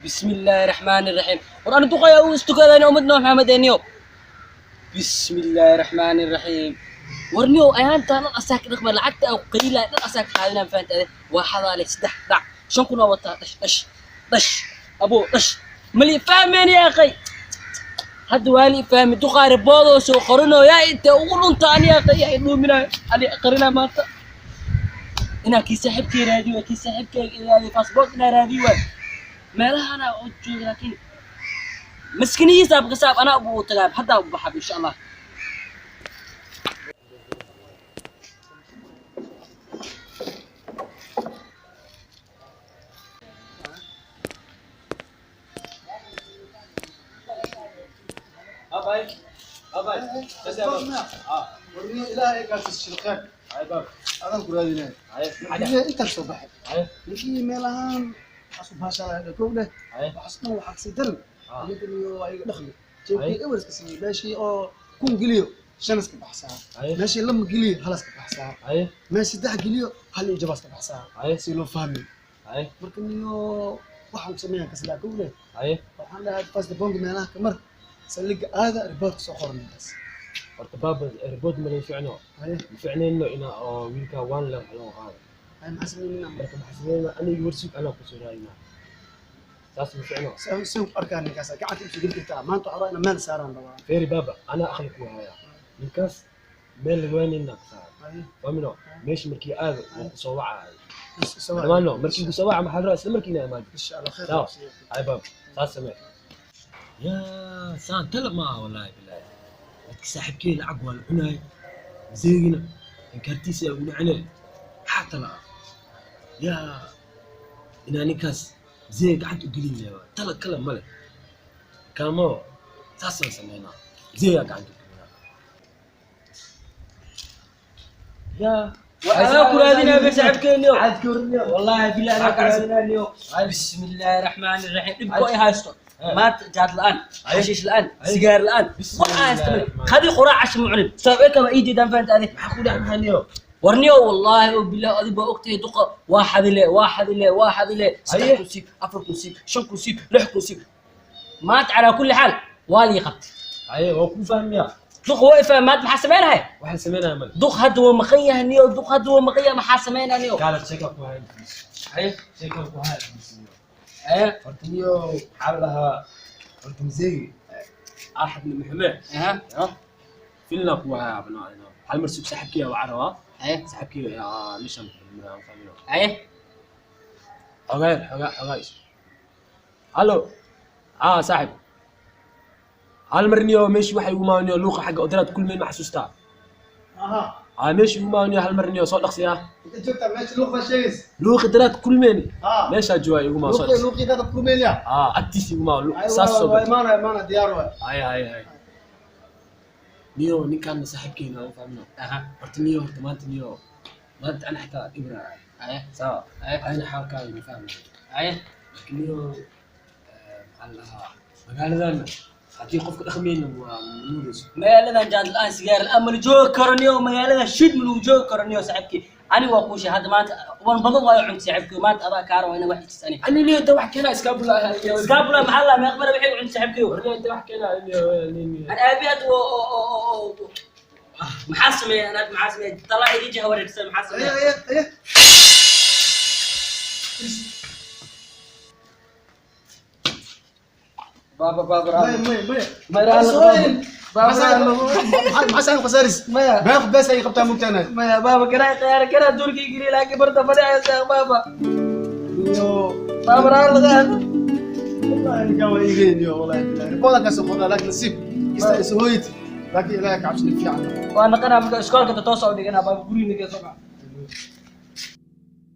بسم الله الرحمن الرحيم. War duqaya uu istukadayna ummadna Maxamed eniyo. بسم الله الرحمن الرحيم. Warniyow, ayaantaan dhan asaa ka dhaqma, lacagta aan qaliilaa dhan asaa ka qaadinaa, fahanta ade? Waa xadaale 3 dhac, 5000 waa wataa. Dhash dhash dhash, abuu dhash, mali fahmeen yaa akhay? Hadda waa li fahmi. Duqaa riboodoo soo qoranooyaa, intee ugu dhunta ani yaa akhay? Yaa dhuuminayo ani qarinaa maanta inaa kii saaxiibkay raadiyo waay, kii saaxiibkay raadiyo, passport inaa raadiyo waay. Meelahana oo jooga, laakiin maskinihiisa abkasaab anaa ugu tagaa haddaa u baxab, insha Allah. Abay. Abay. Warniyo, ilaahay kaas shirqeen. Ay baab. Adan ku raadinay. Ay. Ninkii intaas soo baxay. Ay. Ninkii meelahan asu baashaa kow dheh. Ay. Waxaas dhan waxaa kasii daran. Ah. Ninkan iyo ayaga dhaqmi. Jeebkii ewer iska siiyey, meeshii oo 1000 geliyo 5 iska baxsaa. Ay. Meeshii 2 geliyo 1 iska baxsaa. Ay. Meeshii 3 geliyo 1 iyo jaba iska baxsaa. Ay. Si loo fahmi. Ay. Marka niyo waxaan ku sameeyaa kaslaa kow dheh. Ay. Waxaan dhahay first bonk meelaha ka mar saldhigga aada report soo qoran ninkaas. Horta baaba, report ma lay ficno. Haye. Ma ficnayno ina oo wiilka waan leh wax loo qaado. Haye, maxaa sameynaa? Marka maxaa sameynaa? Aniga warsug anaa ku soo raadinaa. Saas ma ficno. Saan ku arkaa ninkaas gacanta isu geli kartaa maanta, waxaa rabaa inaan meel saaraan rabaa. Feeri baaba, anaa aqli ku haya. Ninkaas meel laga waynayna ka saar. Haye. Fahmino? Meesha markii aado wuu ku soo wacay. Soo wac. Dhammaano markii ku soo waca maxaa la rabaa isla markii inaa imaado. Insha Allah khayr. Sawa. Ay baab, saas samee. Yaa saan tala ma aha, wallaahi bilaahi. Dadka saaxiibkey lacag waa la cunaay. Zeegina inkaartiisa aa ugu dhacine. Maxaa tala ah? Yaa inaa ninkaas zeeg gacanta u gelin lahaa. Tala kale male. Kaamo saasaan sameynaa. Zeegaa gacanta u gelinaa. Yaa anaa ku raadinaya be saaxiibkeeniyo. Caad ka warniyo. Wallahi billahi anaa ku raadinayo. بسم الله الرحمن الرحيم. Dhibko ay haysto maanta jaad la'aan, xashiish la'aan, sigaar la'aan, wax aan haysto male. Khadi quraac casho ma cunin, sababee kama ii jeedaan, fahanta ade? Maxaa ku dhac maxaa niyo? Warniyo, wallaahi oo billahi, adig baa ogtahay, duqa waa xadile, waa xadile, waa xadile. 3 kun siib, 4 kun siib, 5 kun siib, 6 kun siib. Maanta calaa kulli xaal waa lii qabtay. Haye, waa kuu fahmiyaa. Duqa waa ifaham. Maanta maxaa samaynahay? Waxaan sameynaya male. Duq hadda waa maqan yahay niyo, duq hadda waa maqan yahay, maxaa samaynaa niyo? Kaala sheeka ku hayn. Haye. Sheeka ku hayn. Haye. Horta niyo maxaa la dhahaa, horta mzeegi axadna maxamed. Aha. Filna ku hayaa abnaa hal mar sug, saaxiibkii waa rabaa. Haye. Saaxiibkii meeshaan fahmino. Haye. Xogaa xogaa xogaa is hallo, ah saaxib, hal mar niyo meeshii waxay igu maaniyo luuqa xagga odaraad kulmeen, ma xasuustaa? Aha. Ah, meeshii igu maaniyo, hal mar niyo soo dhaqsi ah. Inta joogtaa meesha luuq baa sheegaysa. Luuqi daraad kulmeen. Ah. Meeshaa joogaa igu maa soo luuqii dhaqsi. Luuqii dada kulmeelya. Ah, agtiisa igu maa saas soo waa gal. Imaana imaana, diyaar waay. Hay hay hay, niyo ninkaan saaxiibkeena aan fahmino. Aha. Horta niyo, horta maanta niyo, maanta ana xitaa ibra. Haye. Sawa. Haye. Ayna xaalkaaga ma fahmay? Haye. Laakiin niyo, maxaa la dhahaa, magaaladan haddii qofka dhaqmayna waa nuurayso. Magaaladan jaad la'aan, sigaar la'aan ma la joogi karo niyo, magaaladan shid ma lagu joogi karo niyo. Saaxiibkii, ani waa kuu sheegay hadda maanta wan badan waayo cunta. Saaxiibkii, maanta adaa kaa raba inaa wax ijiis ani. Ani niyo inta wax keenaa iskaabula. Iskaabula maxaa la meeq mara waxay cunta, saaxiibkii? Warniyo inta wax keenaa niyo. Ani aabi hadda oo maxaa sameeya? Anaad maxaa sameeya? Talaa idin jaha wareegsan, maxaa Aye. sameeya? Aye aye. Baaba baaba. Maya maya maya. Maya. Maxaa saan khasaaris? Maya. Beeq bees ay qabtaa mugtaana. Maya baaba, karaa khiyaar karaa duurkii geliya, laakiin barta fadhiyaysa baaba. Niyo. Baaba raalaga. Wallahi ninkaan waa iigeen niyo, wallahi billahi. Riboodan ka soo qodaa, laakiin nasiib ista is hooyid. Laakiin ilaahay ka cabsi fiican. Waa naqanaa marka iskoolka toos u dhiganaa baaba, guriga soo baxa.